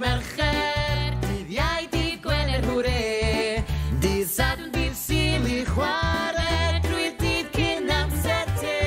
Mercher, dydd Iau, dydd Gwener, hwre. Dydd Sadwrn, dydd Sul i chwarae, drwy'r dydd cyn amser te.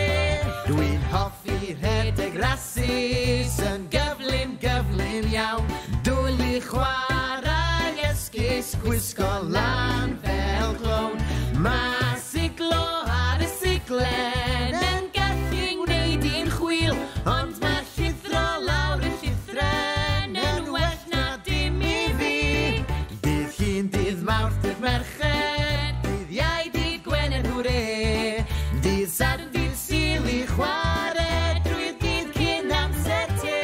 Dwi'n hoffi rhedeg rasys yn gyflym, gyflym iawn. Dwlu chwarae esgus, gwisgo lan fel clown. Mae siglo ar y siglen yn gallu gwneud i'n chwil, ond mae llithro lawr y llithren yn well na dim i fi. Dydd Llun, dydd Mawrth, dydd Mercher, dydd Iau, dydd Gwener, hwre. Dydd Sadwrn, dydd Sul i chwarae, drwy'r dydd cyn amser te.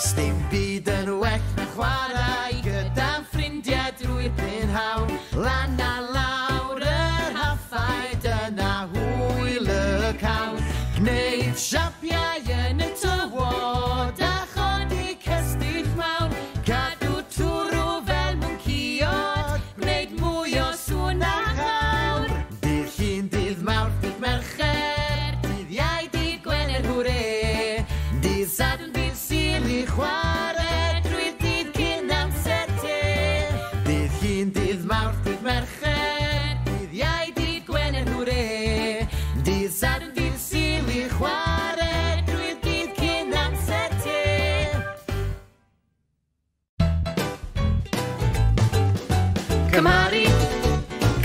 Sdim byd yn well na chwarae gyda'n ffrindiau drwy'r prynhawn. Lan a lawr yr haffau, dyna hwyl y cawn. Gwneud siapiau yn y tywod a chodi cestyll mawr. Cadw twrw fel mwnciod, gwneud mwy o sŵn a chawr. Dydd Llun, dydd Mawrth, dydd Mercher, dydd Iau, dydd Gwener, hwre. Dydd Sadwrn, dydd Sul i chwarae, drwy'r dydd cyn amser te. Dydd Llun, dydd Mawrth, dydd Mercher, dydd Iau, dydd Gwener, hwre. Dydd Sadwrn, dydd Sul i chwarae, drwy'r dydd cyn amser te. Cymharu,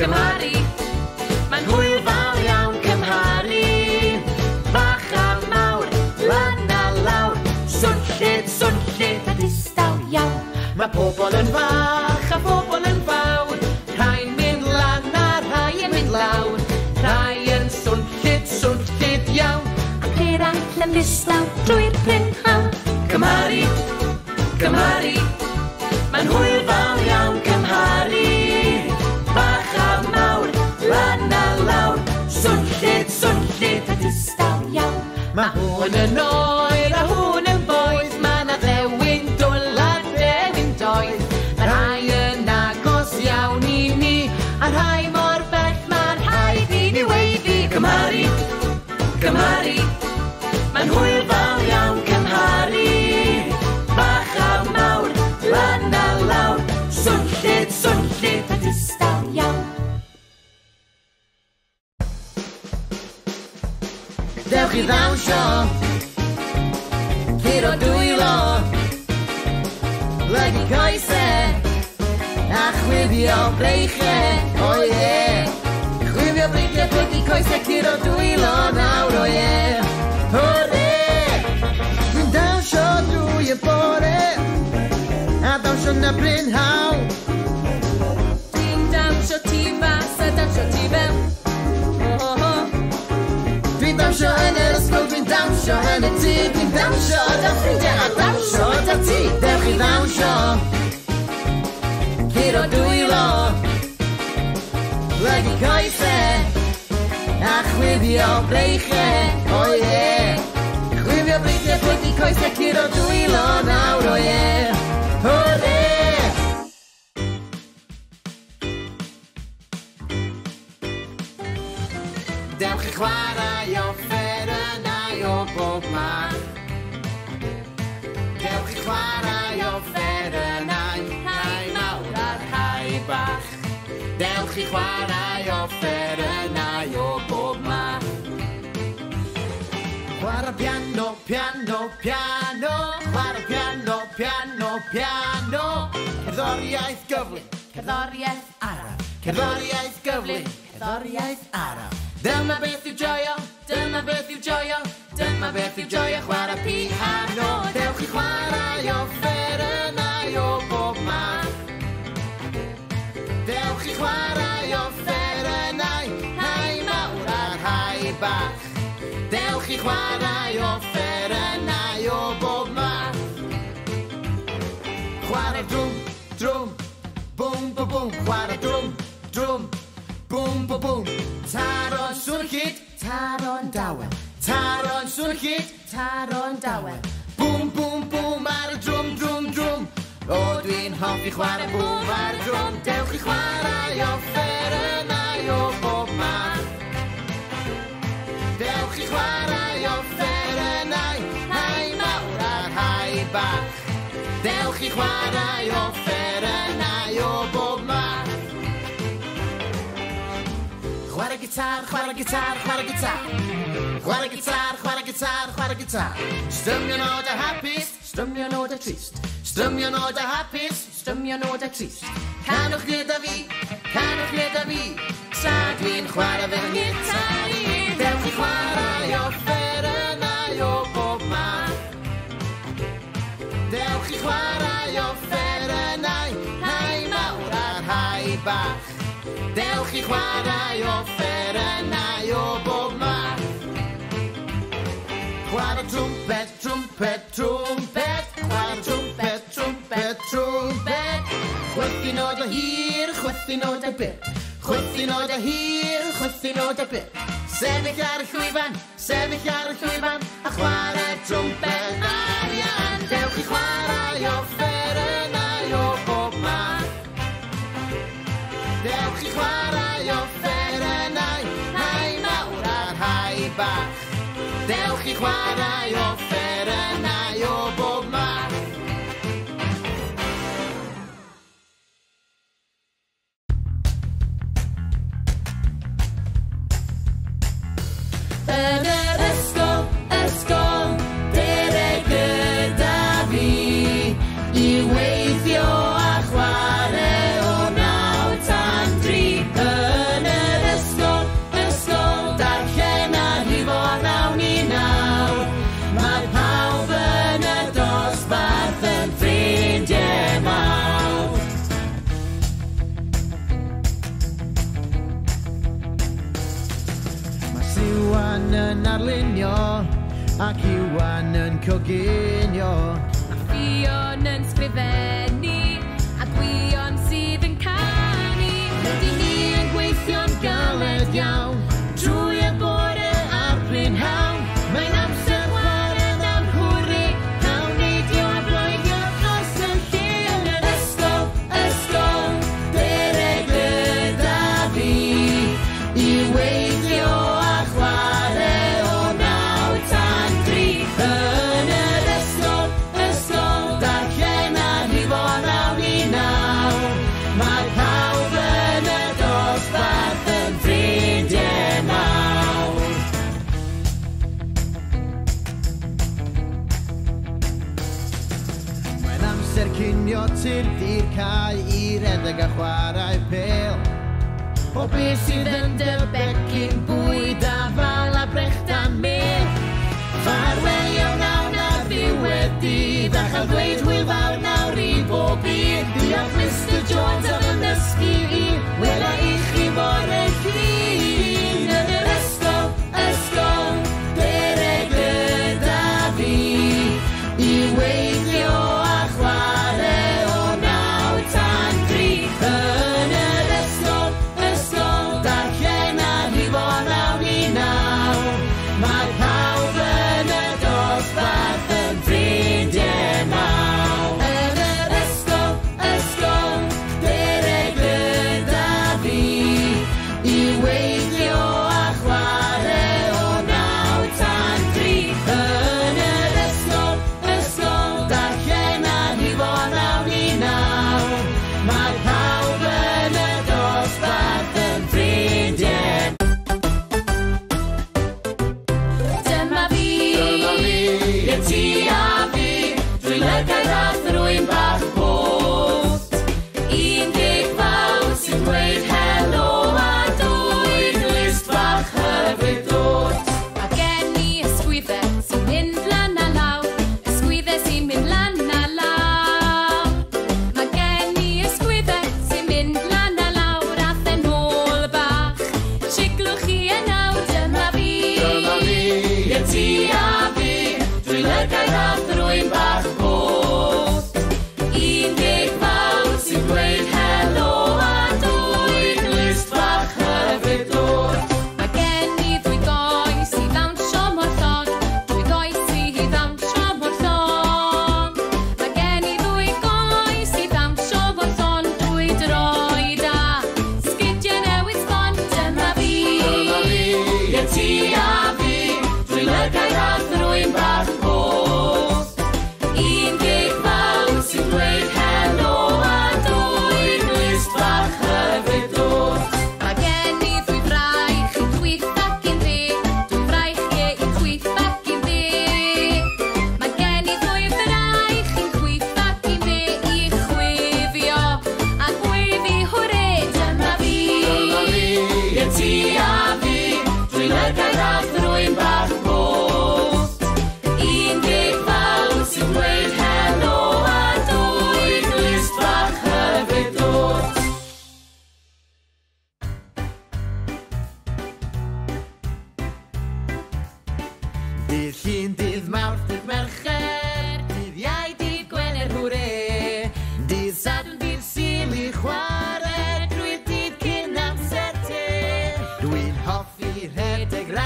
cymharu, mae'n hwyl fawr iawn cymharu. Bach a mawr, lan a lawr, swnllyd, swnllyd a distaw iawn. Mae pobl yn fach a pobl yn fawr, rhai'n mynd lan a rhai yn mynd lawr, rhai yn swnllyd, swnllyd iawn. Ac eraill yn ddistaw drwy'r prynhawn. Cymharu, cymharu, mae'n hwyl fawr iawn cymharu. Bach a mawr, lan a lawr, swnllyd, swnllyd a Distaw iawn. Mae hwn yn oer a hwn yn boeth, mae 'na ddewin dwl a dewin doeth. Mae rhai yn agos iawn i ni, a rhai mor bell mae'n rhaid i ni weiddi. Cymharu, cymharu, mae'n hwyl fawr iawn cymharu. Bach a mawr, lan a lawr, swnllyd, swnllyd a Distaw iawn. Dewch i ddawnsio, curo dwylo, plygu coesau, a chwifio breichiau, o ie. Chwifio breichiau, plygu coesau, curo dwylo nawr, o ie. Hwre! Dwi'n dawnsio drwy y bore, a dawnsio na prynhawn. Dwi'n dawnsio tu fas a dawnsio tu fewn. Oh, oh, oh. Dwi'n dawnsio yn yr ysgol, dwi'n dawnsio yn y tŷ, dwi'n dawnsio 'da ffrindiau a dawnsio 'da ti. Dewch i ddawnsio, curo dwylo, plygu coesau, a chwifio breichiau, o ie. Chwifio breichiau, plygu coesau, curo dwylo nawr, o ie. Hwre! Dewch i chwarae offerynnau o bob math. Dewch i chwarae offerynnau, rhai mawr a rhai bach. Dewch i chwarae offerynnau o bob math. Chwarae piano, piano, piano. Chwarae piano, piano, piano. Cerddoriaeth gyflym, Cerddoriaeth araf. Cerddoriaeth gyflym, cerddoriaeth araf. Dyma beth yw joio, dyma beth yw joio, dyma beth yw joio chwarae piano. Dewch i chwarae offerynnau o bob math. Dewch i chwarae offerynnau, rhai mawr a rhai bach. Dewch i chwarae offerynnau o bob math. Chwarae drwm, drwm, bwm, bwm, bwm. Chwarae drwm, drwm, bwm, bwm, bwm. Taro'n swnllyd, taro'n dawel. Taro'n swnllyd, Taro'n dawel. Bwm, bwm, bwm ar y drwm, drwm, drwm. O, dwi'n hoffi chwarae bwm ar y drwm. Dewch i chwarae offerynnau o bob math. Dewch i chwarae offerynnau, rhai mawr a rhai bach. Dewch i chwarae offerynnau o bob math. Chwarae gitar, chwarae gitar, chwarae gitar. Chwarae gitar, chwarae gitar, chwarae gitar. Strymio nodau hapus, strymio nodau trist. Strymio nodau hapus, strymio nodau trist. Canwch gyda fi, canwch gyda fi, tra dwi'n chwarae fy ngitar i. Dewch i chwarae offerynnau o bob math. Dewch i chwarae offerynnau, rhai mawr a rhai bach. Dewch i chwarae offerynnau o bob math. Chwarae trwmped, trwmped, trwmped. Chwarae trwmped, trwmped, trwmped. Chwythu nodau hir, chwythu nodau byr. Chwythu nodau hir, chwythu nodau byr. Sefyll ar y llwyfan, sefyll ar y llwyfan, a chwarae trwmped arian. Dewch i chwarae offerynnau o bob math. Dewch i chwarae offerynnau, rhai mawr a rhai bach. Dewch i chwarae offerynnau o bob math. Yn yr ysgol, ysgol, dere gyda fi i weithio a chwarae o 9 tan 3. Yn yr ysgol, ysgol, darllen a rhifo 9 i 9. Mae pawb yn y dosbarth yn ffrindiau mawr. Mae Siwan yn arlunio ac Iwan yn coginio. Mae Ffion yn sgrifennu a Gwion sydd yn canu. Rydyn ni yn gweithio'n galed iawn trwy y bore a'r prynhawn. Mae'n amser chwarae am hwri, cawn neidio a bloeddio dros y lle. Yn yr ysgol, ysgol, dere gyda fi i weithio a chwarae o 9 tan 3. Yn yr ysgol, ysgol, darllen a rhifo 9 i 9. Mae pawb yn y dosbarth yn ffrindiau mawr. Mae'n amser cinio tyrd i'r cae i redeg a chwarae pêl. O beth sydd yn dy becyn bwyd a fal a brechdan mel. Ffarwelio nawn ar ddiwedd dydd a chael dweud hwyl fawr nawr i bob un. Diolch Mr Jones am fy nysgu i, wela i chi bore Llun. Yn yr ysgol, ysgol, dere gyda fi i weithio a chwarae o 9 tan 3. Yn yr ysgol, ysgol, darllen a rhifo 9 i 9. Mae pawb yn y dosbarth yn ffrindiau mawr. Yn yr ysgol, ysgol,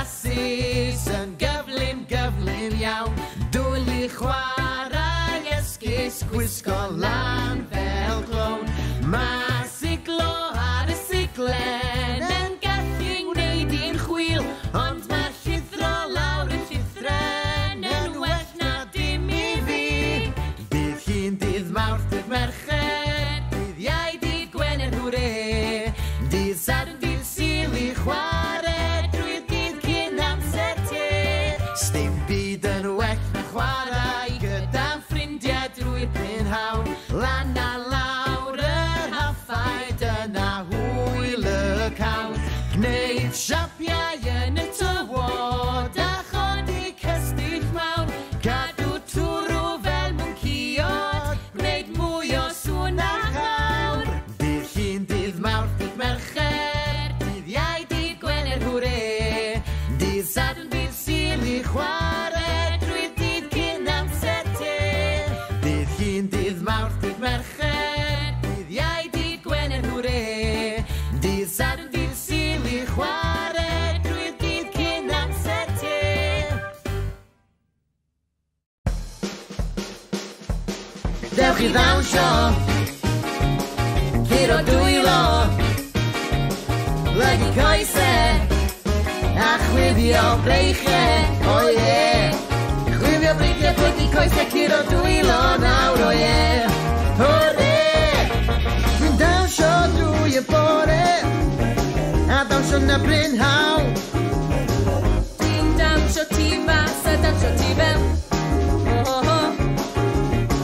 rasys yn gyflym, gyflym iawn. Dwlu chwarae esgus, gwisgo lan fel clown. Mae siglo ar y siglen yn gallu gwneud i'n chwil, ond mae llithro lawr y llithren yn well na dim i fi. Dydd Llun, dydd Mawrth, dydd Mercher, dydd Iau, dydd Gwener, hwre. Dydd Sadwrn, dydd Sul i chwarae drwy'r dydd cyn amser te. Sdim byd yn well na chwarae gyda'n ffrindiau drwy'r prynhawn. Lan a lawr yr haffau, dyna hwyl y cawn. Gwneud siapiau yn y tywod a chodi cestyll mawr. Cadw twrw fel mwnciod, gwneud mwy o sŵn a chawr. Dydd Llun, dydd Mawrth, dydd Mercher, dydd Iau, dydd Gwener, hwre. Dydd Sadwrn, dydd Sul i chwarae drwy'r dydd cyn amser te. Dydd Llun, dydd Mawrth, dydd Mercher, dydd Iau, dydd Gwener, hwre. Dydd Sadwrn, dydd Sul i chwarae drwy'r dydd cyn amser te. Dewch i ddawnsio, curo dwylo, plygu coesau, a chwifio breichiau, o ie. Chwifio breichiau, plygu coesau, curo dwylo nawr, o ie. Hwre! Dwi'n dawnsio drwy y bore, a dawnsio yn y prynhawn. Dwi'n dawnsio tu fas a dawnsio tu fewn. Oh, oh, oh.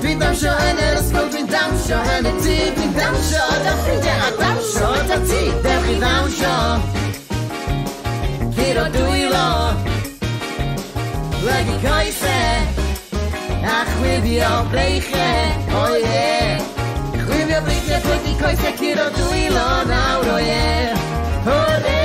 Dwi'n dawnsio yn yr ysgol, dwi'n dawnsio yn y tŷ, dwi'n dawnsio 'da ffrindiau a dawnsio 'da ti. Dewch i ddawnsio, curo dwylo, plygu coesau, a chwifio breichiau, o ie. Chwifio breichiau, plygu coesau, curo dwylo nawr, o ie. Hwre!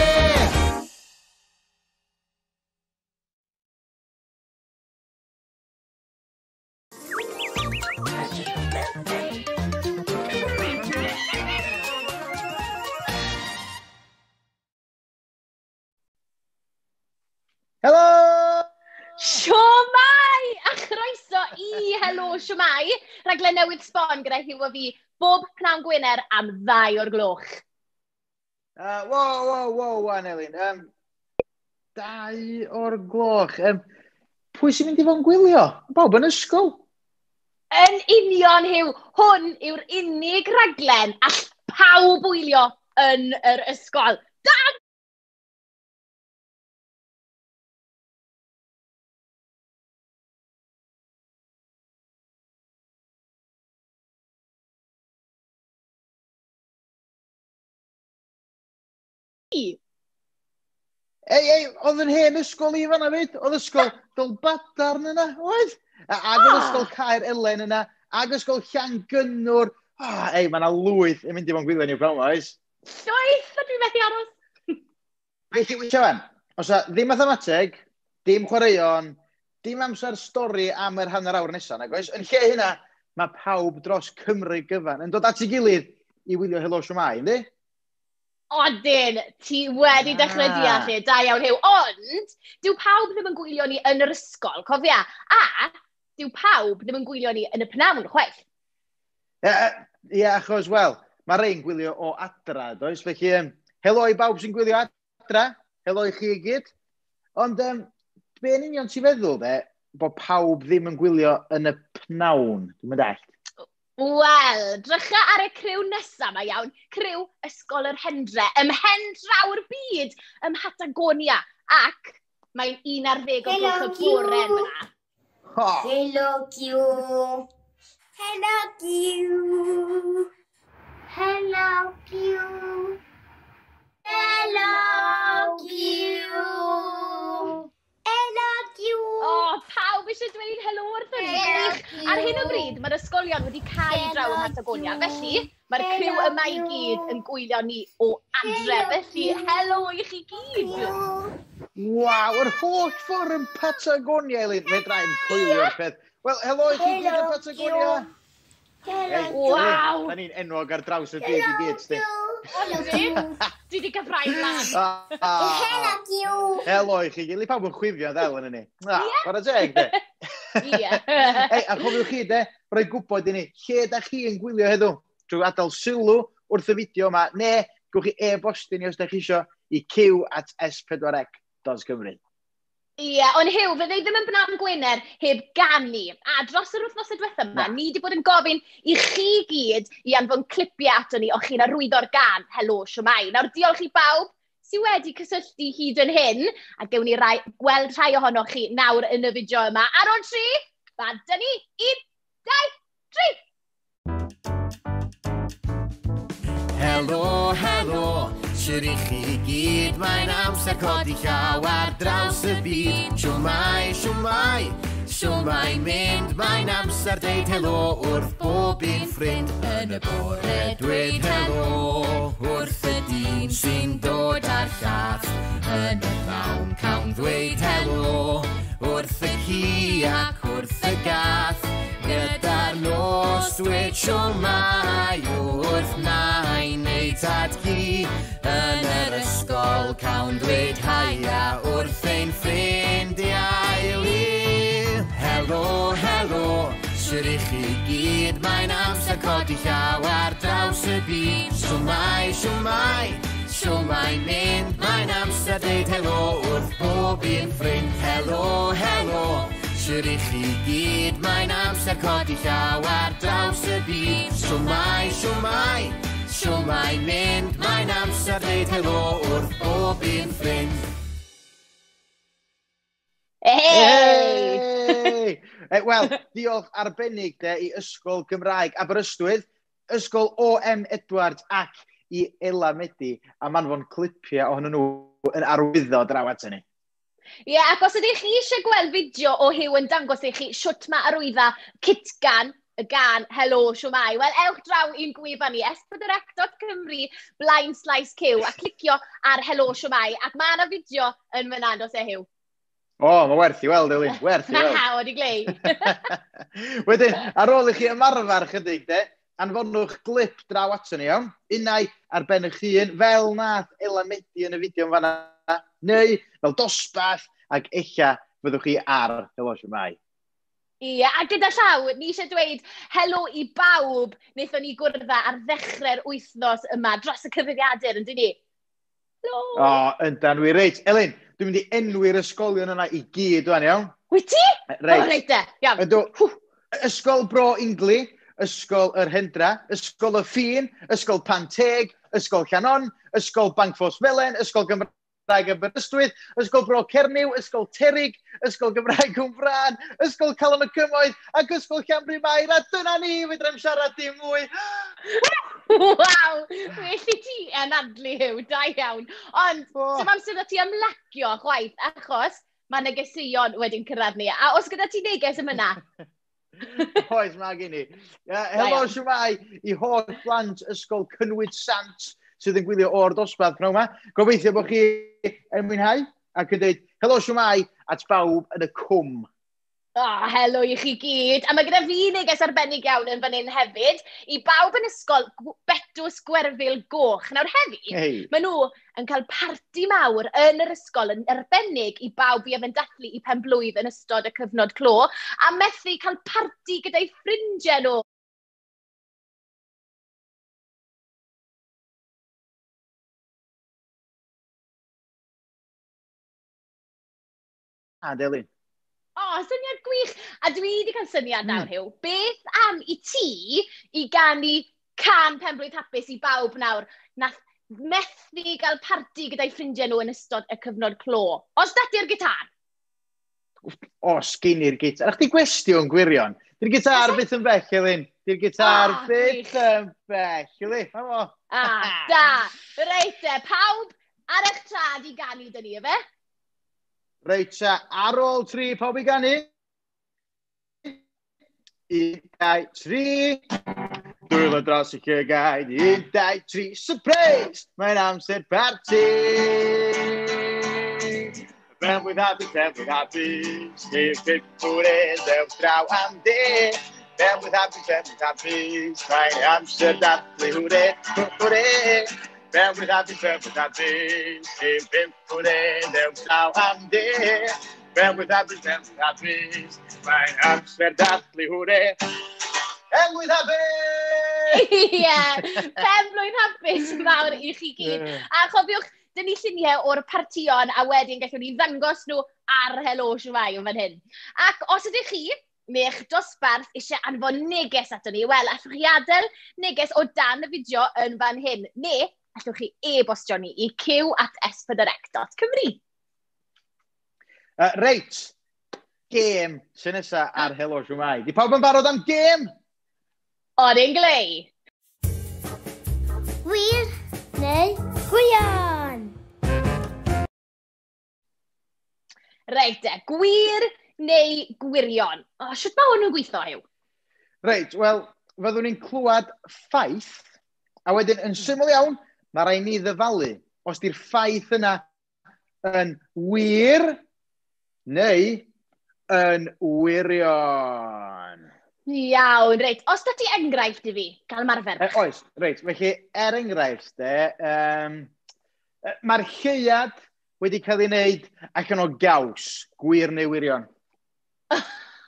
Helo! Shwmae! A chroeso i Helo Shwmae, rhaglen newydd sbon gyda Huw a fi bob pnawn Gwener am 2 o'r gloch. Wow, wow, wow, wan Elin. 2 o'r gloch. Pwy sy'n mynd i fod yn gwylio? Bawb yn ysgol? Yn union, Huw. Hwn yw'r unig raglen all pawb wylio yn yr ysgol. Da! Ei, ei, oedd yn hen ysgol i fan'na fyd. Oedd ysgol Dolbadarn yna, oedd? Ac oedd ysgol Caer Elen yna, ac ysgol Llangynnwr. Ei, mae yna lwyth yn mynd i fod yn gwylio ni pnawn 'ma, oes? Llwyth, a dwi'n methu aros. Beth yw eisiau fan? Os a ddim mathemateg, dim chwaraeon, dim amser stori am yr hanner awr nesaf, nag oes? Yn lle hynna, mae pawb dros Cymru gyfan yn dod at ei gilydd i wylio Helo Shwmae, yndi? Odyn, ti wedi dechrau deall e, da iawn Huw. Ond, dyw pawb ddim yn gwylio ni yn yr ysgol, cofia. A, dyw pawb ddim yn gwylio ni yn y pnawn, chwaith. Ie, achos, wel, mae rei'n gwylio o adra, does? Felly, helo i bawb sy'n gwylio adra, helo i chi i gyd. Ond, be yn union ti'n feddwl, de, bod pawb ddim yn gwylio yn y pnawn? Dwi'n mynd allt. Wel, drycha ar y criw nesaf ma iawn, criw Ysgol yr Hendre, ym mhen draw'r byd, ym Mhatagonia, ac mae'n 11 o gloch y bore yn fan'na. Helo Q. Helo Q. Helo Q. Helo Q. Helo Q. O, pawb eisiau dweud helo wrthon ni. Gwych. Ar hyn o bryd, mae'r ysgolion wedi cau draw ym Mhatagonia. Felly, mae'r criw yma i gyd yn gwylio ni o adre. Felly, helo i chi gyd. Waw, yr holl ffordd yn Patagonia, Elin. Fedra i'm coelio'r peth. Wel, helo i chi gyd yn Patagonia. Helo. Waw. Da ni'n enwog ar draws y byd i gyd, sti. Ond dwi wedi cael rhai lan. Helo, Giw. Helo i chi. Gili pawb yn chwifio ddel yn ni. Chwarae teg, de. Ie. Ei, a chofiwch chi, de, rhoi gwybod i ni, lle da chi yn gwylio heddiw? Drwy adael sylw wrth y fideo yma, neu gwch chi e-bostio ni os da chi isio i cyw@s4c.cymru. Ie, ond Huw, fydde i ddim yn bnawn Gwener heb ganu. A dros yr wythnos y diwethaf yma, ni wedi bod yn gofyn i chi gyd i anfon clipiau ato ni o chi'n arwyddo'r gân Helo Shwmae. Nawr, diolch i bawb sydd wedi cysylltu hyd yn hyn, a gewn ni gweld rhai ohonoch chi nawr yn y fideo yma. Ar ôl 3, bant â ni, 1, 2, 3! Helo, helo, siwr i chi gyd, mae'n amser codi llaw ar draws y byd. Shwmae, shwmae, shwmae mynd, mae'n amser deud helo wrth bob un ffrind. Yn y bore dweud helo wrth y dyn sy'n dod ar llath. Yn y pnawn cawn ddweud helo wrth y ci ac wrth y gath. Gyda'r nos dweud shwmae wrth nain neu tad ci. Yn yr ysgol cawn dweud haia wrth ein ffrindiau lu. Helo, helo, siwr i chi gyd, mae'n amser codi llaw ar draws y byd. Shwmae, shwmae, shwmae mynd, mae'n amser deud helo wrth bob un ffrind. Helo, helo, siwr i chi gyd, mae'n amser codi llaw ar draws y byd. Shwmae, shwmae, shwmae mynd, mae'n amser deud helo wrth bob un ffrind. Hey! Hey! Wel, diolch arbennig de i Ysgol Gymraeg Aberystwyth, Ysgol O.M. Edwards ac i Ela Medi am anfon clipiau ohonyn nhw yn arwyddo draw ato ni. Ie, ac os ydych chi eisiau gweld fideo o Huw yn dangos i chi shwt mae arwydda cytgan y gân Helo Shwmae, wel, ewch draw i'n gwefan ni, s4c.cymru /Cyw, a clicio ar Helo Shwmae, ac mae yna fideo yn fyna, does e, Huw? O, mae werth i weld, Elin, werth i weld. Na, wedi glei. Wedyn, ar ôl i chi ymarfer chydig, de, anfonwch glip draw ato ni, iawn? Unai ar ben eich hun, fel nath Ela Medi yn y fideo yn fanna, neu fel dosbarth, ac ella fyddwch chi ar Helo Shwmae. Ie, a gyda llaw, ni eisiau dweud helo i bawb wnaethon ni gwrdd ar ddechrau'r wythnos yma dros y cyfrifiadur, yn dyn ni? Helo! O, yndan wir. Reit, Elin, dwi'n mynd i enwi'r ysgolion yna i gyd wan, iawn? Wyt ti? Reit. O, reit de, iawn. Ydw, Ysgol Bro Ingli, Ysgol yr Hendra, Ysgol y Ffin, Ysgol Panteg, Ysgol Llanon, Ysgol Bancffos Felen, Ysgol Gymraeg Aberystwyth, Ysgol Bro Cernyw, Ysgol Terig, Ysgol Gymraeg Cwmbrân, Ysgol Calon y Cymoedd ac Ysgol Llanbryn Mair. A dyna ni, fedrai'm siarad dim mwy. Waw, well i ti anadlu, Huw, da iawn. Ond, dim amser da ti ymlacio chwaith, achos mae negeseuon wedi'n cyrraedd ni. A os gyda ti neges am yna? Oes, mae gen i. Helo, shwmae i holl blant Ysgol Cynwyd Sant sydd yn gwylio o'r dosbarth pnawn yma. Gobeithio bod chi yn mwynhau ac yn dweud helo shwmae at bawb yn y cwm. O, helo i chi gyd. A mae gyda fi neges arbennig iawn yn fan hyn hefyd i bawb yn ysgol Betws Gwerfyl Goch. Nawr heddi, hey. Maen nhw yn cael parti mawr yn yr ysgol yn arbennig i bawb i yn dathlu i penblwydd yn ystod y cyfnod clo a methu cael parti gyda'i ffrindiau nhw. A, Delyn. O, syniad gwych. A dwi wedi cael syniad nawr, Huw. Beth am i ti i ganu cân penblwydd hapus i bawb nawr nath methu gael parti gyda'i ffrindiau nhw yn ystod y cyfnod clo? Os dati'r gitar? Os gyn i'r gitar. Ach, di gwestiwn gwirion. Di'r gitar Oes e? byth yn bell, Elin. Di'r gitar byth gwych. yn bell, Elin. Na fo. Da. Reit te, pawb ar eich trad i ganu dyn ni, efe? Reit, ta, ar ôl 3, pawb i ganu. 1, 2, 3. Dwylo dros y llygaid. 1, 2, 3, surprise! Mae'n amser parti! Penblwydd hapus, penblwydd hapus. Hip, hip, hwre, dewch draw am de. Penblwydd hapus, penblwydd hapus. Mae'n amser dathlu, hwre, hwre. Ben-blwydd hapus, ben-blwydd hapus, hip hip hwre, dewch draw am de. Ben-blwydd hapus, ben-blwydd hapus, mae'n amser dathlu hwre. Ben-blwydd hapus! Ie, pen-blwydd hapus mawr i chi gyd. A chofiwch, dyn ni lluniau o'r partïon a wedyn gallwn ni ddangos nhw ar Helo Shwmae yn fan hyn. Ac os ydych chi neu'ch dosbarth eisiau anfon neges ato ni, wel, allwch chi adael neges o dan y fideo yn fan hyn, neu allwch chi e-bostio ni i cyw@s4c.cymru. Reit, gêm sy'n nesa ar Helo Shwmae. Di pawb yn barod am gêm? O'n i'n glei. Wir neu gwirion? Reit e, gwir neu gwirion? O, sut mae hwn yn gweithio, Huw? Reit, wel, fyddwn ni'n clywed ffaith, a wedyn yn syml iawn, mae rhaid ni ddyfalu os di'r ffaith yna yn wir neu yn wirion. Iawn, reit. Os da ti enghraifft i fi, gael ymarfer. Oes, reit. Felly, er enghraifft, de, mae'r lleuad wedi cael ei wneud allan o gaws, gwir neu wirion.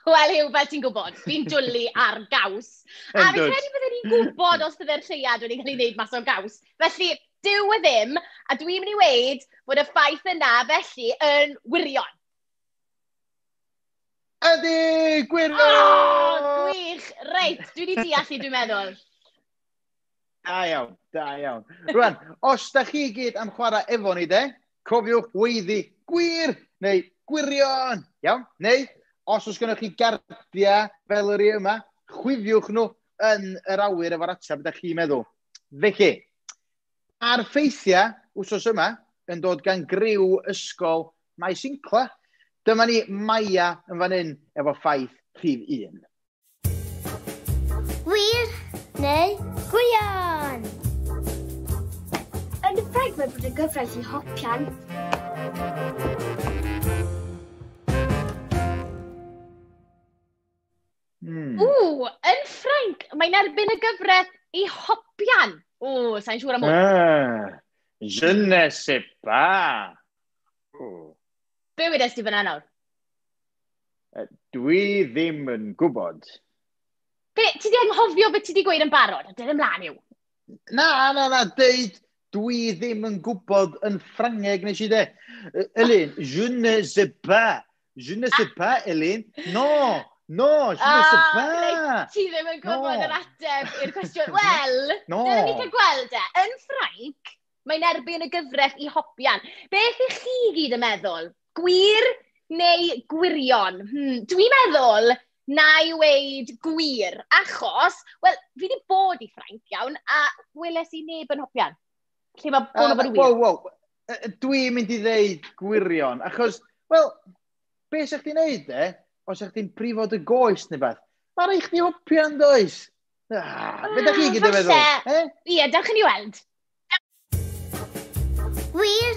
Wel, Huw, fel ti'n gwybod, fi'n dwlu ar gaws. A fi'n credu bydden ni'n gwybod os bydde'r lleuad wedi cael ei wneud mas o gaws. Felly, dyw e ddim, a dwi'n mynd i weud bod y ffaith yna felly yn wirion. Ydy, gwirion! O, gwych! Reit, dwi wedi deall i, dwi'n meddwl. Da iawn, da iawn. Rwan, os da chi gyd am chwarae efo ni, de, cofiwch weiddi gwir neu gwirion. Iawn? Neu, os oes gennych chi gardiau fel yr un yma, chwifiwch nhw yn yr awyr efo'r ateb ydych chi'n meddwl. Felly, a'r ffeithiau wsos yma yn dod gan griw ysgol Maes Incla. Dyma ni Maia yn fan hyn efo ffaith rhif 1. Wir neu gwirion? Yn y Ffrainc mae bod y gyfraith i hopian. Ww, yn Ffrainc, mae'n erbyn y gyfraith i hopian. Ww, sa'n siŵr am hwn. Je ne sais pas. Ww. Be wedes di fyna nawr? Dwi ddim yn gwybod. Be, ti di anghofio beth ti di gweud yn barod? Dere ymlaen yw. Na, na, na, deud dwi ddim yn gwybod yn Ffrangeg nes i de. Elin, je ne sais pas. Je ne sais pas, Elin. No, no, je ne sais pas. Ti ddim yn gwybod yr ateb i'r cwestiwn. Wel, dyna ni cael gweld e. Yn Ffrainc, mae'n erbyn y gyfraith i hopian. Beth ych chi gyd yn meddwl? Gwir neu gwirion? Dwi'n meddwl na i weud gwir, achos, wel, fi wedi bod i Ffrainc iawn, a weles i neb yn hopian. Lle mae bron o fod yn wir. Wow, wow. Dwi'n mynd i ddeud gwirion, achos, wel, be sa'ch chdi'n neud, de? Os sa'ch chdi'n brifo dy goes neu beth? Mae rhaid chdi hopian, does? Be da chi gyd yn feddwl? Ie, dewch i ni weld. Wir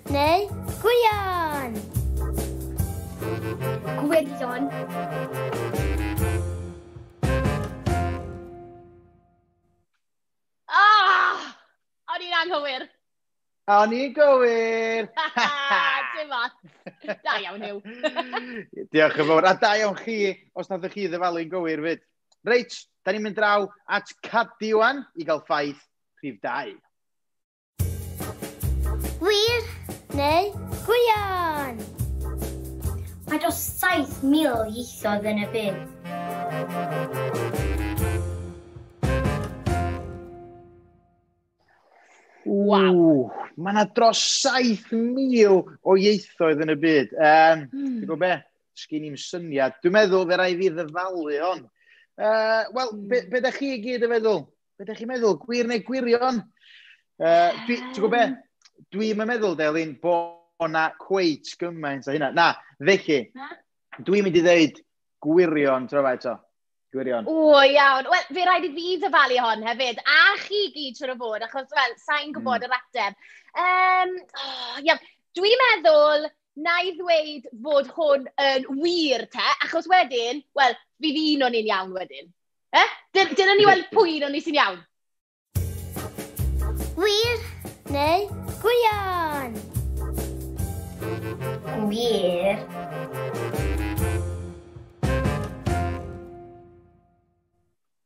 neu gwirion? Gwirion. O'n i'n anghywir. O'n i'n gywir. Dim ots. Da iawn, Huw. Diolch yn fawr. A da iawn chi, os nath chi ddyfalu'n gywir fyd. Reit, da ni'n mynd draw at Cadi wan i gael ffaith rhif 2. Wir neu gwirion? Mae dros 7,000 o ieithoedd yn y byd. Waw. Mae yna dros 7,000 o ieithoedd yn y byd. Ti'n gwybod be? Sgyn i'm syniad. Dwi'n meddwl fe rai fi ddyfalu hon. Wel, be da chi i gyd yn feddwl? Be da chi'n meddwl? Gwir neu gwirion? Ti'n gwybod be? Dwi'n meddwl, Delyn, bod na cweit gymaint o hynna. Na, felly, dwi'n mynd i ddeud gwirion tro fa eto. Gwirion. O, iawn. Wel, fe rhaid i fi ddyfalu hon hefyd, a chi gyd siŵr o fod, achos, wel, sa'n gwybod yr ateb. Iawn, dwi'n meddwl na i ddweud fod hwn yn wir te, achos wedyn, wel, fydd un o'n ni'n iawn wedyn. Dyna ni weld pwy un o'n ni sy'n iawn. Wir Wir.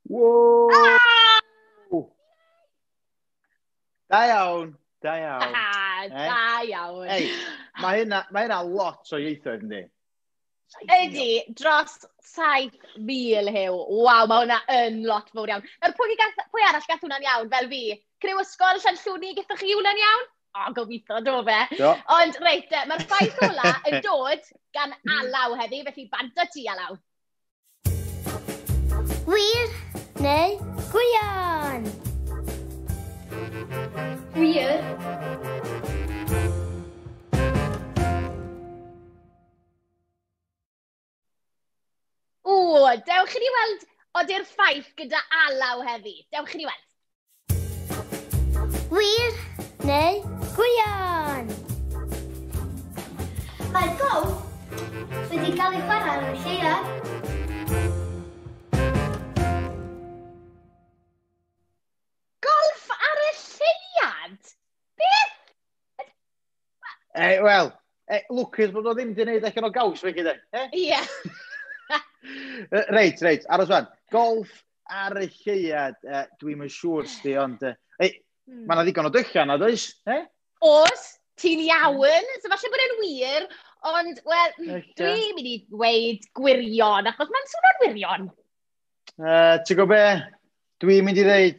Wow! Da iawn, da iawn. Da iawn. Ei, mae hynna lot o ieithoedd, yndi? Ydy, dros 7,000 Huw. Waw, mae hwnna yn lot fawr iawn. Nawr, pwy arall gath hwnna'n iawn, fel fi? Criw ysgol Llanllwni, gaethoch chi hwnna'n iawn? O, gobeithio, do fe. Do. Ond, reit, mae'r ffaith ola yn dod gan Alaw heddi, felly bant o ti, Alaw. Wir neu gwirion? Wir. O, dewch i ni weld ody'r ffaith gyda Alaw heddi. Dewch i ni weld. Wir neu gwirion? Mae'r golff wedi cael ei chwarae ar y lleuad. Golff ar y lleuad? Beth? Wel, lwcus bod o ddim wedi gwneud allan o gaws fe gyda. Ie. Reit, aros fan. Golff ar y lleuad, dwi'm yn siŵr sti, ond... Mae yna ddigon o dyllau na, does? Oes, ti'n iawn. So falle bod e'n wir, ond, wel, dwi'n mynd i ddweud gwirion, achos mae'n swnio'n wirion. Ti'n gwybod be? Dwi'n mynd i ddweud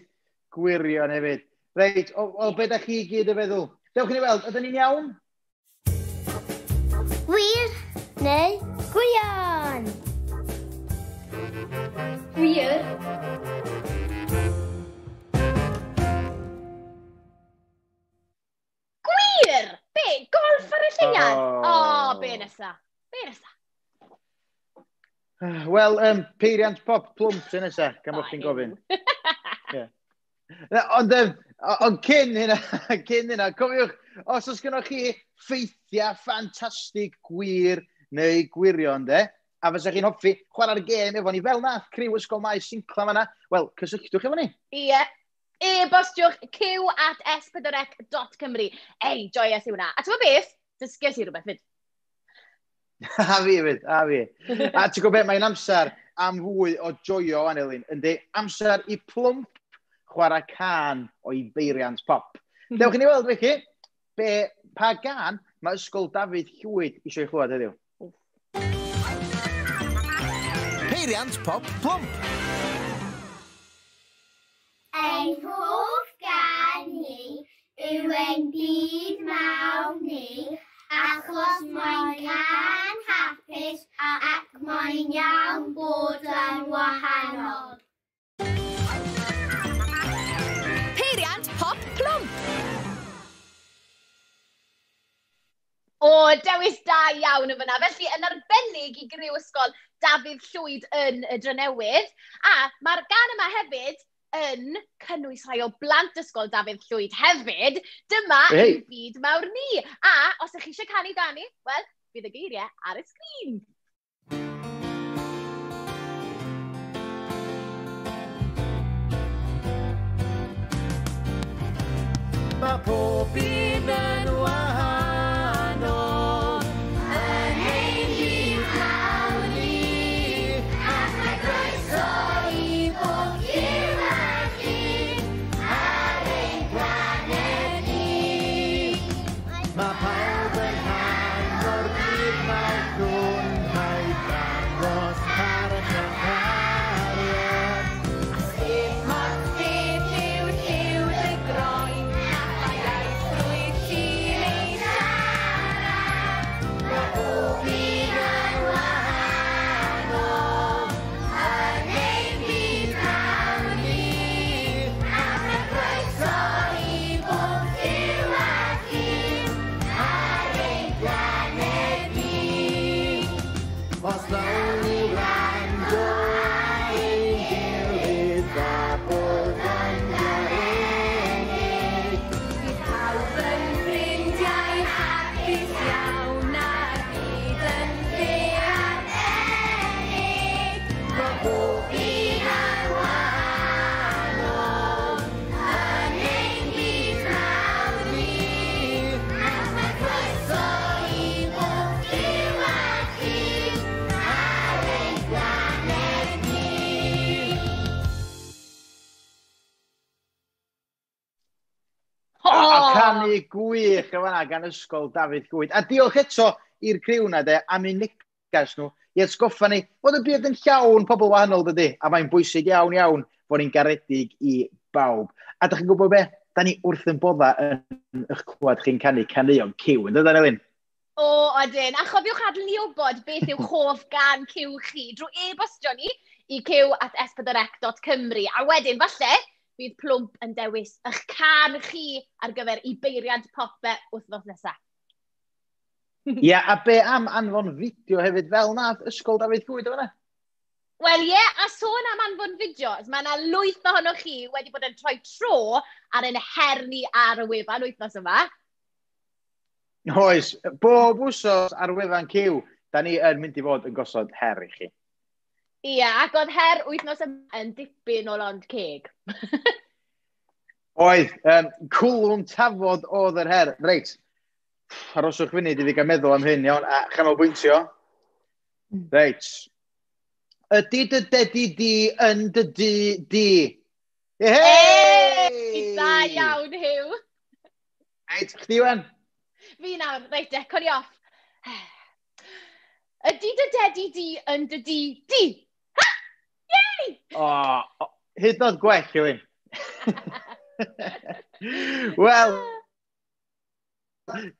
gwirion hefyd. Reit, o be da chi i gyd yn feddwl? Dewch i ni weld, ydyn ni'n iawn? Wir neu gwirion? Wir. Gwir! Be? Golff ar y lleuad? O, be nesa? Be nesa? Wel, peiriant pop plwmp sy'n nesa, gan bod chi'n gofyn. Ond cyn hynna, cofiwch, os oes gennoch chi ffeithiau ffantastig gwir neu gwirion, de, a fysa chi'n hoffi chwarae'r gêm efo ni fel nath criw Ysgol Maes Sincla fan'na, wel, cysylltwch efo ni. Ie, e-bostiwch q@s4c.cymru. Ei, joies i hwnna. A ti'n gwybod beth? Dysges i rhywbeth fyd. A fi fyd, a fi. A ti'n gwybod beth, mae'n amser am fwy o joio wan, Elin. Yndi, amser i Plwmp chwarae cân o'i beiriant pop. Dewch i ni weld, felly, pa gân mae Ysgol Dafydd Llwyd eisiau ei chlywed heddiw. Peiriant pop plwmp. Ein hoff gân ni yw ein byd mawr ni, achos mae'n cân hapus ac mae'n iawn bod yn wahanol. Peiriant pop plwmp. O, dewis da iawn yn fyna. Felly, yn arbennig i griw Ysgol Dafydd Llwyd yn y Drenewydd. A mae'r gân yma hefyd yn cynnwys rhai o blant Ysgol Dafydd Llwyd hefyd. Dyma ein byd mawr ni. A os ydych chi eisiau canu Dani, wel, bydd y geiriau ar y sgrin. Mae pob un yn wahanol yn ein byd mawr ni, ac mae croeso i bob lliw a llun ar ein planed ni. Mae pawb yn rhan o'r byd mawr hwn, rhaid dangos parch a chariad. Dim ots beth yw lliw dy groen, a pha iaith rwyt ti'n ei A canu gwych o fanna gan Ysgol Dafydd Llwyd. A diolch eto i'r criw na de, am eu negas nhw i atgoffa ni fod y byd yn llawn pobl wahanol dydy, a mae'n bwysig iawn iawn fod ni'n garedig i bawb. A dych chi'n gwybod be? Da ni wrth yn bodda yn eich clywed chi'n canu caneuon Cyw, yn dydan Elin? O, odyn. A chofiwch adael ni wybod beth yw hoff gan Cyw chi drwy e-bostio ni i cyw@s4c.cymru. A wedyn, falle, bydd Plwmp yn dewis eich can chi ar gyfer ei beiriant pop e wythnos nesaf. Ie, a be am anfon fideo hefyd fel nath Ysgol Dafydd Llwyd o fanna? Wel ie, a sôn am anfon fideos, mae yna lwyth ohonoch chi wedi bod yn troi tro ar ein her ni ar y wefan wythnos yma. Oes, bob wsos ar wefan Cyw, da ni yn mynd i fod yn gosod her i chi. Ie, ac oedd her wythnos yma yn dipyn o lond ceg. Oedd, cwlwm tafod oedd yr her. Reit, aroswch funud i fi gael meddwl am hyn, iawn, a chanolbwyntio. Reit. Ydy dy dedi di yn dy di di? Hey! Da iawn, Huw. Reit, chdi wan? Fi nawr, reit, de, coni off. Ydy dy dedi di yn dy di di? Ha! Yay! O, hyd yn oed gwell, Elin. Wel,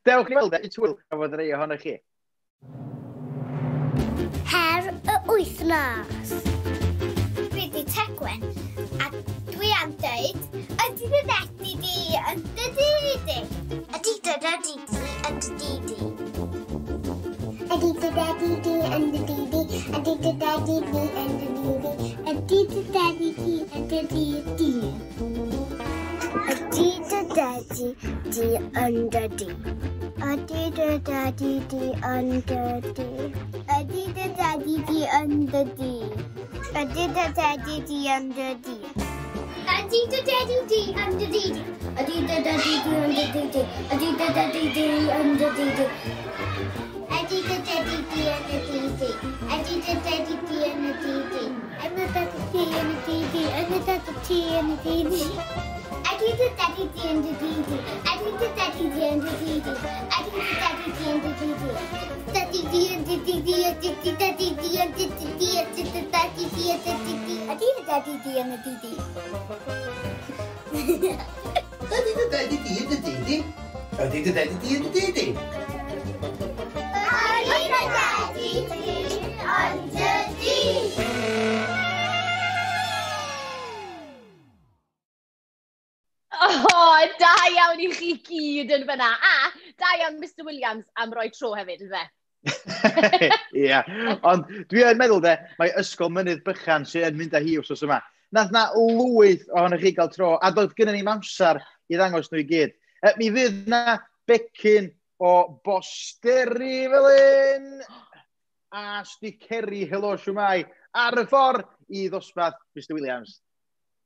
dewch i weld e, twyl gafodd rei ohonoch chi. Her y wythnos. Dwi di Tegwen a dwi am dweud ydy dy dedi di yn dy di di? Ydy dy dedi di yn dy di di? Ydy dy dedi di yn dy di di? Ydy dy dedi di yn dy di di? Ydy dy dedi di yn dy di di? Ydy dy dedi di yn dy di? Ydy dy dedi di yn dy di? Ydy dy dedi di yn dy di? Ydy dy dedi di yn dy di? Ydy dy dedi di yn dy di di? Ydy dy dedi di yn dy di di? Ydy dy dedi di yn dy di di? Ydy dy dedi di yn y di di? Ydy dy dedi di yn y di di? Ydy dy dedi di yn y di di? Ydy dy dedi di yn y di di? Ydy dy dedi di yn dy di di? Ydy dy dedi di yn dy di di? Ydy dy dedi di yn dy di di? Dedi di yn dy di di? Ydy dy dedi di yn dy di di? Ydy dy dedi di yn dy di di? Ydy dy dedi di yn y di di? Ydy dy dedi di yn dy di di? Ydy dy dedi di yn dy di di? Ydy dy dedi di yn dy di? O, da iawn i chi gyd yn fyna. A da iawn Mr Williams am roi tro hefyd, yn fe? Ie, ond dwi yn meddwl de, mae Ysgol Mynydd Bychan sy'n yn mynd â hi wsos yma. Nath na lwyth ohonoch chi gael tro, a doedd gynnon ni'm amser i ddangos nhw i gyd. Mi fydd na becyn o bosteri fel un, a sticeri Helo Shwmae ar y ffordd i ddosbarth Mr Williams.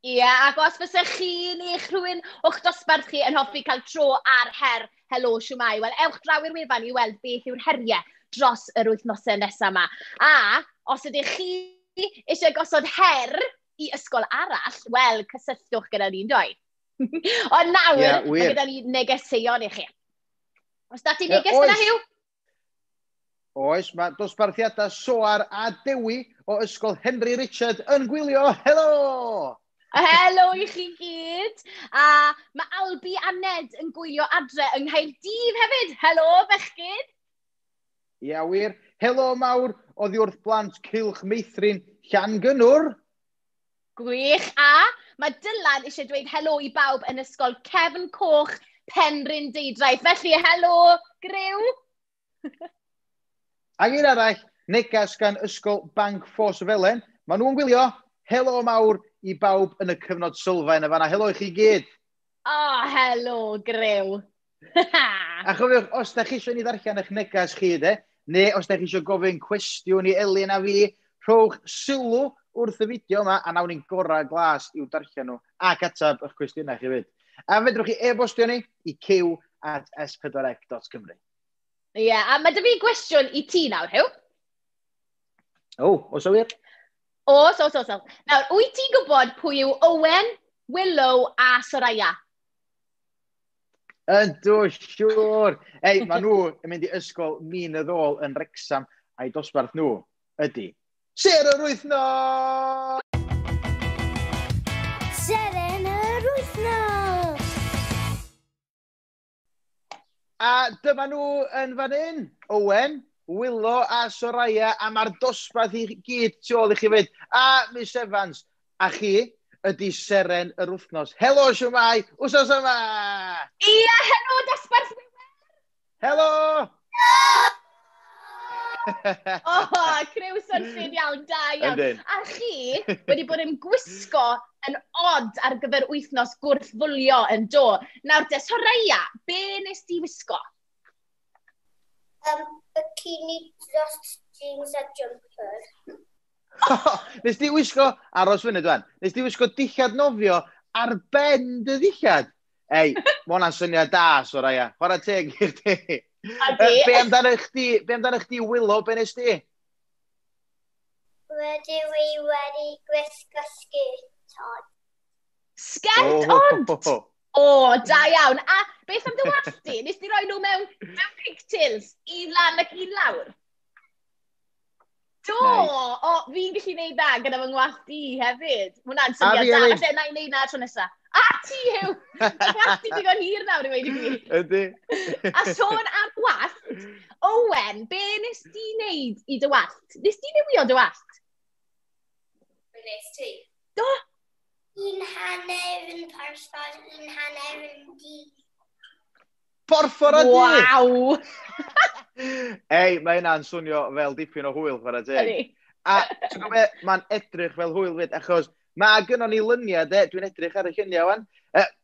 Ie, ac os fysa chi neu'ch rhywun o'ch dosbarth chi yn hoffi cael tro ar her Helo Shwmae, wel, ewch draw i'r wefan i weld beth yw'r heriau dros yr wythnosau nesaf yma. A os ydych chi eisiau gosod her i ysgol arall, wel, cysylltwch gyda ni'n doi. Ond nawr, Ie, mae wir. gyda ni negeseuon i chi. Os da ti Ie, neges yna, oes. Huw? Oes, mae dosbarthiadau Soar a Dewi o Ysgol Henry Richard yn gwylio. Helo! Helo i chi gyd. A mae Albi a Ned yn gwylio adre yng Nghaerdydd hefyd. Helo, bechgyn. Ia, wir. Helo mawr oddi wrth blant Cylch Meithrin Llangynnwr. Gwych. A mae Dylan eisiau dweud helo i bawb yn Ysgol Cefn Coch Penrhyn Deudraeth. Felly, helo, griw. Ac un arall, negas gan Ysgol Banc Ffos y Felen. Maen nhw'n gwylio. Helo mawr i bawb yn y cyfnod sylfaen y fanna. Helo i chi gyd. O, oh, helo, griw. A chofiwch, os da chi eisiau ni ddarllen eich negas chi, de, neu os da chi eisiau gofyn cwestiwn i Elin a fi, rhowch sylw wrth y fideo yma, a nawn ni'n gorau glas i'w darllen nhw ac atab eich cwestiynau chi fyd. A fedrwch chi e-bostio ni i cyw@s4c.cymru. Ie, yeah, a mae dy fi gwestiwn i ti nawr, Huw. O, oes o wir? Oes, oes, oes. Oes. Nawr, wyt ti'n gwybod pwy yw Owen, Willow a Soraya? Yndw, siŵr. Ei, maen nhw yn mynd i ysgol Min y Ddôl yn Wrecsam, a'i dosbarth nhw ydy Sêr yr Wythnos! Seren yr Wythnos! A dyma nhw yn fan hyn, Owen, Willow a Soraya, a mae'r dosbarth i gyd tu ôl i chi fyd. A Miss Evans, a chi ydy Seren yr Wythnos. Helo, siwmai, wsos yma! Ia, helo, dosbarth! Helo! O, criw swnllyd iawn, da iawn. Yndyn. A chi wedi bod yn gwisgo yn od ar gyfer wythnos gwrthfwlio yn do. Nawr te, Soraya, be nes di wisgo? Bikini dros jeans a jumper. Nes di wisgo, aros fyny dwan, nes di wisgo dillad nofio ar ben dy ddillad. Ei, ma hwnna'n syniad da, Soraya. Chwarae teg i chdi. A di? Be amdano chdi, be amdano chdi, Willow, be nes di? Rydw i wedi gwisgo sgert od. Sgert od! O, da iawn. A beth am dy wallt di? Nes di roi nhw mewn pigtails, un lan ac un lawr? Do! Nice. O, fi'n gallu neud na gyda fy ngwallt i hefyd. Ma' hwnna'n A syniad fi da. hefyd. Falle na i neud na tro nesa. A ti yw! Gwallt ti digon hir nawr i weud y gwir. Ydy. A sôn am wallt, Owen, be nes di wneud i dy wallt? Nes di newio dy wallt? Nes ti? Do! Un hanner yn porffor, un hanner yn du. Porffor a du! Waw! Ei, mae hynna'n swnio fel dipyn o hwyl, chwarae teg. Ydi. A ti'n gwybod be, mae'n edrych fel hwyl fyd, achos mae gynnon ni lyniau, de, dwi'n edrych ar y lluniau wan.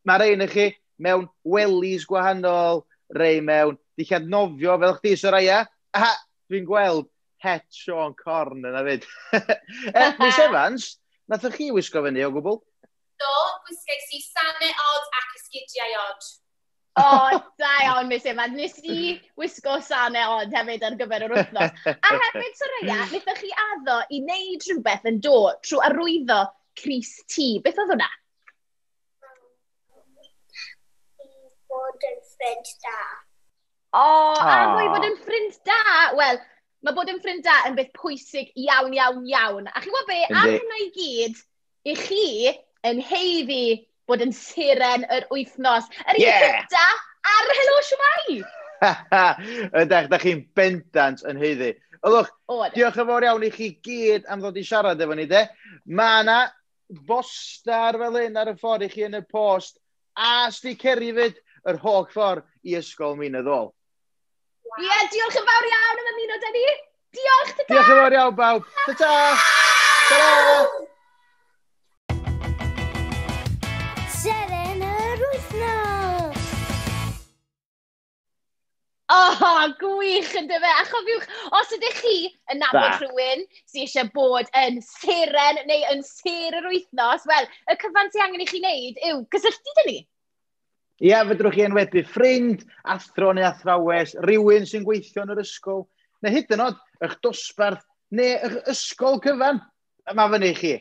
Mae rhain i chi mewn wellies gwahanol, rei mewn dillad nofio fel chdi, Soraya. A dwi'n gweld het Siôn Corn yna fyd. Miss Evans, nathoch chi wisgo fyny o gwbl? Do, gwisgais i sanau od ac esgidiau od. O, da iawn, Miss Evans. Nes i wisgo sanau od hefyd ar gyfer yr wythnos. A hefyd, Soraya, wnaethoch chi addo i wneud rhywbeth yn do trwy arwyddo crys T. Beth oedd hwnna? I fod yn ffrind da. O, a Aw. fwy bod yn ffrind da. Wel, mae bod yn ffrind da yn beth pwysig iawn, iawn, iawn. A chi'n gwybod be, am Yndi. hynna i gyd, i chi yn haeddu bod yn seren yr wythnos. Yr un Yeah! cynta ar Helo Shwmae! Ydych, da chi'n bendant yn haeddu. Ylwch, O, ydych. diolch yn fawr iawn i chi gyd am ddod i siarad efo ni, de. Mae yna bostar fel hyn ar y ffordd i chi yn y post, a sticeri fyd yr holl ffordd i Ysgol Min y Ddôl. Ie, diolch yn fawr iawn am ymuno 'da ni. Diolch, ta-ta! Diolch yn fawr iawn, bawb. Ta-ta! Ta-ta! Seren yr Wythnos! O, gwych yn dyfe. A chofiwch, os ydych chi yn nabod Da. rhywun sydd eisiau bod yn seren neu yn sêr yr wythnos, wel, y cyfan sydd angen i chi wneud yw gysylltu 'da ni. Ie, fedrwch chi enwebu ffrind, athro neu athrawes, rhywun sy'n gweithio yn yr ysgol, neu hyd yn oed eich dosbarth neu eich ysgol cyfan. Mae fyny i chi.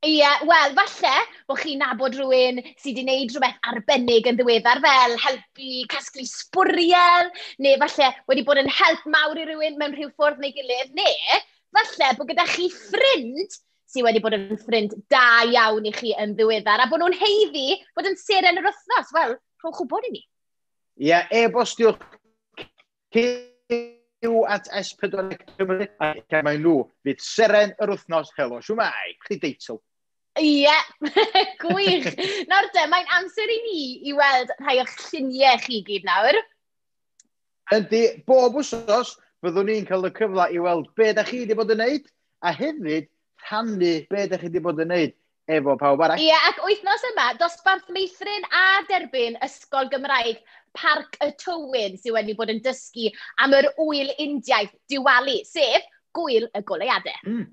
Ie, wel, falle bod chi'n nabod rhywun sydd wedi gwneud rhywbeth arbennig yn ddiweddar fel helpu casglu sbwriel, neu falle wedi bod yn help mawr i rywun mewn rhyw ffordd neu gilydd, neu falle bod gyda chi ffrind sydd wedi bod yn ffrind da iawn i chi yn ddiweddar, a bod nhw'n haeddu bod yn seren yr wythnos. Wel, rhowch wybod i ni. Ie, e-bostiwch cyw at S4C Cymru, a mae nhw fydd seren yr wythnos. Helo, siwmai, chdi deitl. Ie, gwych. Nawr te, mae'n amser i ni i weld rhai o'ch lluniau chi gyd nawr. Yndi, bob wsos, fyddwn ni'n cael y cyfle i weld be da chi wedi bod yn neud, a hefyd rhannu be da chi wedi bod yn neud efo pawb arall. Ie, ac wythnos yma, dosbarth meithrin a derbyn Ysgol Gymraeg Parc y Tywyn sydd wedi bod yn dysgu am yr ŵyl Indiaeth Diwali, sef Gŵyl y Goleuadau.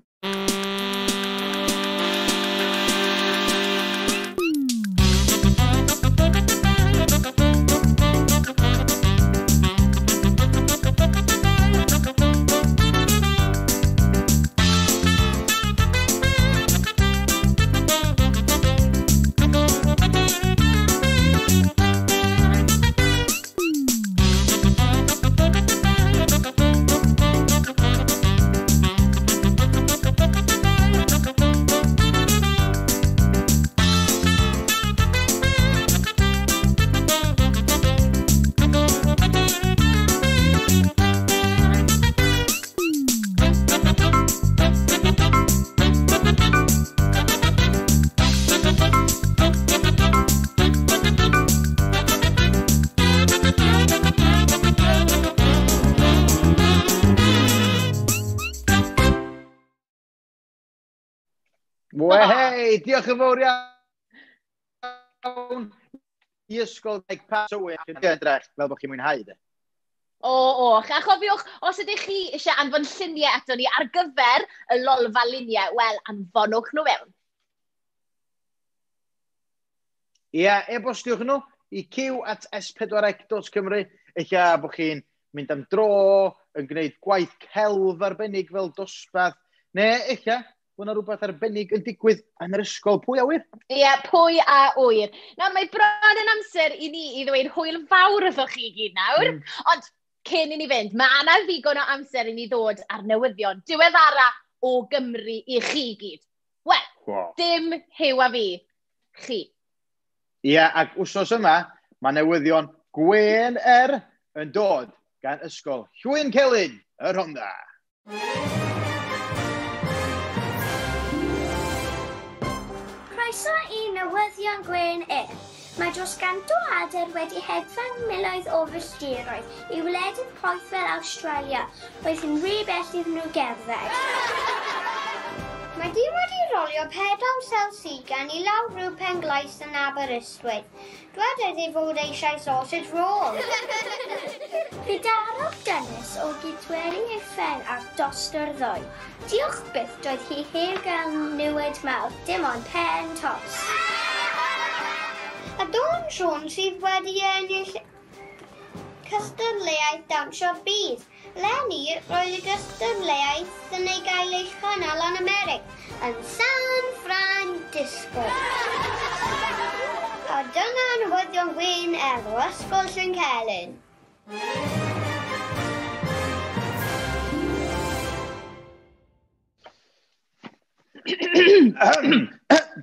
Wehei, diolch yn fawr iawn i Ysgol Graig Tywyn. Edrych fel bod chi'n mwynhau, de. O, a chofiwch, os ydych chi eisiau anfon lluniau ato ni ar gyfer y lolfa luniau, wel, anfonwch nhw fewn. Ia, e-bostiwch nhw i cyw@s4c.cymru. Eich bod chi'n mynd am dro, yn gwneud gwaith celf arbennig fel dosbarth, neu eich bod yna rhywbeth arbennig yn digwydd yn yr ysgol. Pwy a wyr? Ie, pwy a wyr. Nawr, mae bron yn amser i ni i ddweud hwyl fawr wrthoch chi i gyd nawr. Ond cyn i ni fynd, mae yna ddigon o amser i ni ddod ar newyddion diweddara o Gymru i chi gyd. Wel, Wow. Dim Huw a fi, chi. Ie, ac wsos yma, mae newyddion Gwen R yn dod gan Ysgol Llwyn Celyn, y Rhondda. Croeso i newyddion Gwen R. Mae dros 100 o adar wedi hedfan miloedd o filltiroedd i wledydd poeth fel Awstralia, roedd hi'n rhy bell iddyn nhw gerdded. Mae dyn wedi rolio pedal selsigan i lawr rhyw Penglais yn Aberystwyth. Dwedodd ei fod eisiau sausage roll. Fe darodd dynes o gydweli ei phen ar doster ddoe. Diolch byth doedd hi heb gael niwed mawr, dim ond pen tost. A Dawn Jones sydd wedi ennill cystadleuaeth dawnsio'r byd. Eleni, roedd y gystadleuaeth yn ei gael ei chynnal yn Americ, yn San Francisco. A dyna newyddion Wyn er o Ysgol Llwyn Celyn.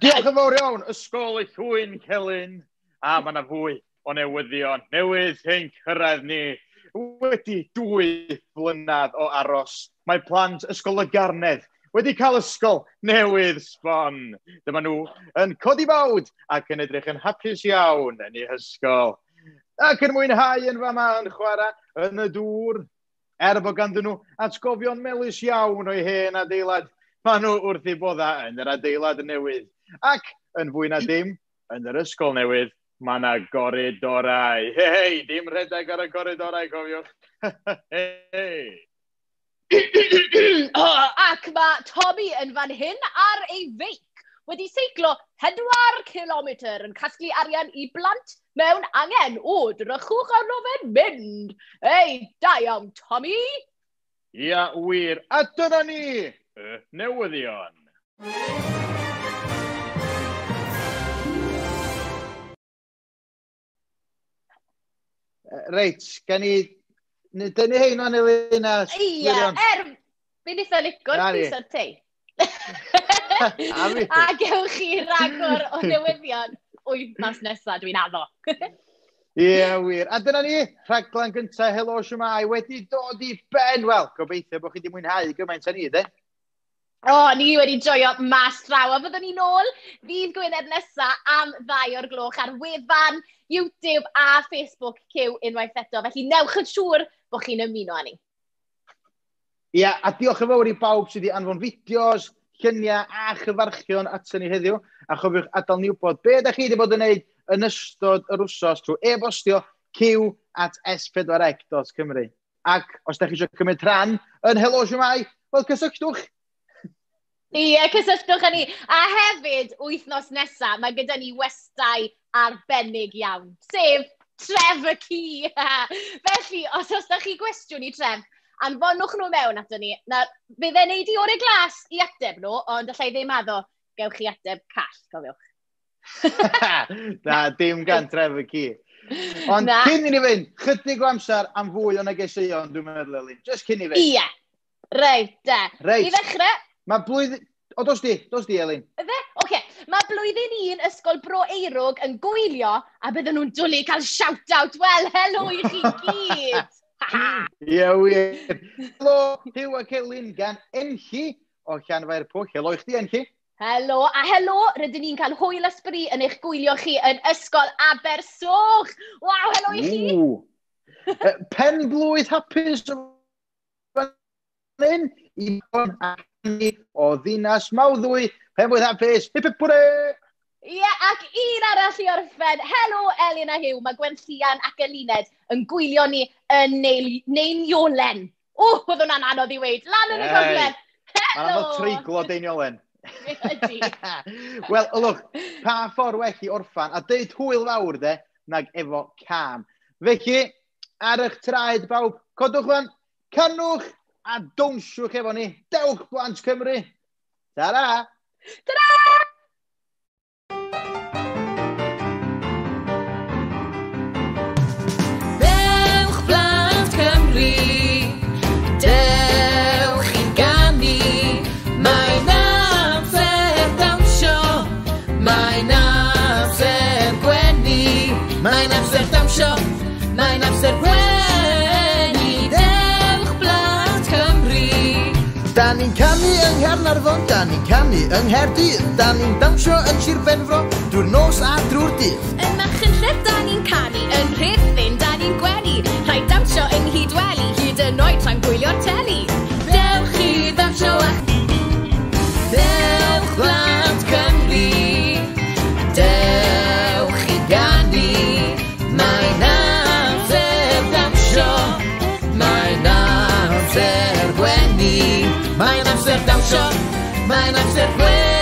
Diolch yn fawr iawn, Ysgol y Llwyn Celyn. A mae yna fwy o newyddion newydd hyn cyrraedd ni. Wedi 2 blynedd o aros, mae plant Ysgol y Garnedd wedi cael ysgol newydd sbon. Dyma nhw yn codi bawd ac yn edrych yn hapus iawn yn eu hysgol. Ac yn mwynhau yn fama yn chwarae yn y dŵr. Er bod ganddyn nhw atgofion melys iawn o'i hen adeilad, maen nhw wrth eu bodda yn yr adeilad newydd. Ac yn fwy na dim, yn yr ysgol newydd, mae yna goridorau. Hei, dim rhedeg ar y goridorau, cofiwch. Hei. O, ac mae Tommy yn fan hyn ar ei feic wedi seiclo 4 kilometr yn casglu arian i blant mewn angen. O, drychwch arno fe'n mynd. Ei, da iawn, Tommy. Ia, wir. A dyna ni, y newyddion. Reit, gan i dynnu hein o'n Elin a Ia, fi'n eitha lico'r Na ni. pys o'r tei. A fi. A gewch chi ragor o newyddion wythnos nesaf, dwi'n addo. Ie, wir. A dyna ni, rhaglen gyntaf Helo Shwmae wedi dod i ben. Wel, gobeithio bod chi wedi mwynhau gymaint â ni, de? O, ni wedi joio mas draw, a fyddwn ni nôl ddydd Gwener nesa am 2 o'r gloch ar wefan, YouTube a Facebook Cyw unwaith eto. Felly newch yn siŵr bod chi'n ymuno â ni. Ia, a diolch yn fawr i bawb sydd wedi anfon fideos, lluniau a chyfarchion aton ni heddiw. A chofiwch adael ni wybod be ydych chi wedi bod yn neud yn ystod yr wsos trwy e-bostio cyw@s4c.cymru. Ac os ydych chi eisiau cymryd rhan yn Helo Shwmae, wel cysylltwch. Ie, cysylltwch â ni. A hefyd, wythnos nesaf, mae gyda ni westai arbennig iawn, sef Tref y Ci. Felly, os oes da chi gwestiwn i Tref, anfonwch nhw mewn ato ni. Na, fydd e'n neud i orau glas i ateb nhw, ond allai ddim addo, gewch chi ateb call, cofiwch. Na, dim gan Tref y Ci. Ond Na. cyn i ni fynd, chydig o amser am fwy o negeseuon, dwi'n meddwl, Elin. Just cyn i fynd. Ie, reit, de. Reit. I ddechrau, Mae blwyddyn... O, dos di, Elin. Ife? Oce, mae blwyddyn 1 Ysgol Bro Eirwg yn gwylio a bydden nhw'n dwlu cael shout-out. Wel, helo i chi gyd! Ie, wir. Helo, Huw ac Elin gan Enlli o Llanfair Pwll. Helo i chdi, Enlli. Helo, a helo, rydyn ni'n cael hwyl a sbri yn eich gwylio chi yn Ysgol Abersoch. Waw, helo i chi! Pen blwydd hapus o fan hyn i Bon a ni o Ddinas Mawddwy. Penblwydd hapus, hip hip hwre! Ie, yeah, ac un arall i orffen. Helo, Elin a Huw. Mae Gwenllian ac Eluned yn gwylio ni yn Neiniolen. O, oedd hwnna'n anodd i weud. Lan yn y gogledd. Helo! Mae'n anodd treiglo Deiniolen. Ydy. Wel, ylwch, pa ffordd well i orffan a deud hwyl fawr de, nag efo cam. Felly, ar eich traed bawb, codwch fan, canwch a downsiwch efo ni. Dewch blant Cymru. Ta-ra! Ta-ra! Dewch blant Cymru, dewch i ganu. Mae'n amser dawnsio, mae'n amser gwenu. Mae'n amser dawnsio, mae'n amser gwenu. Dewch blant Cymru. Da ni'n canu yng Nghaernarfon, da ni'n canu yng Nghaerdydd, da ni'n dawnsio yn Sir Benfro, drwy'r nos a drwy'r dydd. Yn Machynlleth da ni'n canu, yn Rhuthun da ni'n gwenu. Rhaid dawnsio yng Nghydweli, hyd yn oed tra'n gwylio'r teli. Dewch i ddawnsio a dewch blant Cymru, dewch i ganu. Mae'n amser dawnsio, mae'n amser gwenu. Mae'n amser dawnsio, mae'n amser gwenu.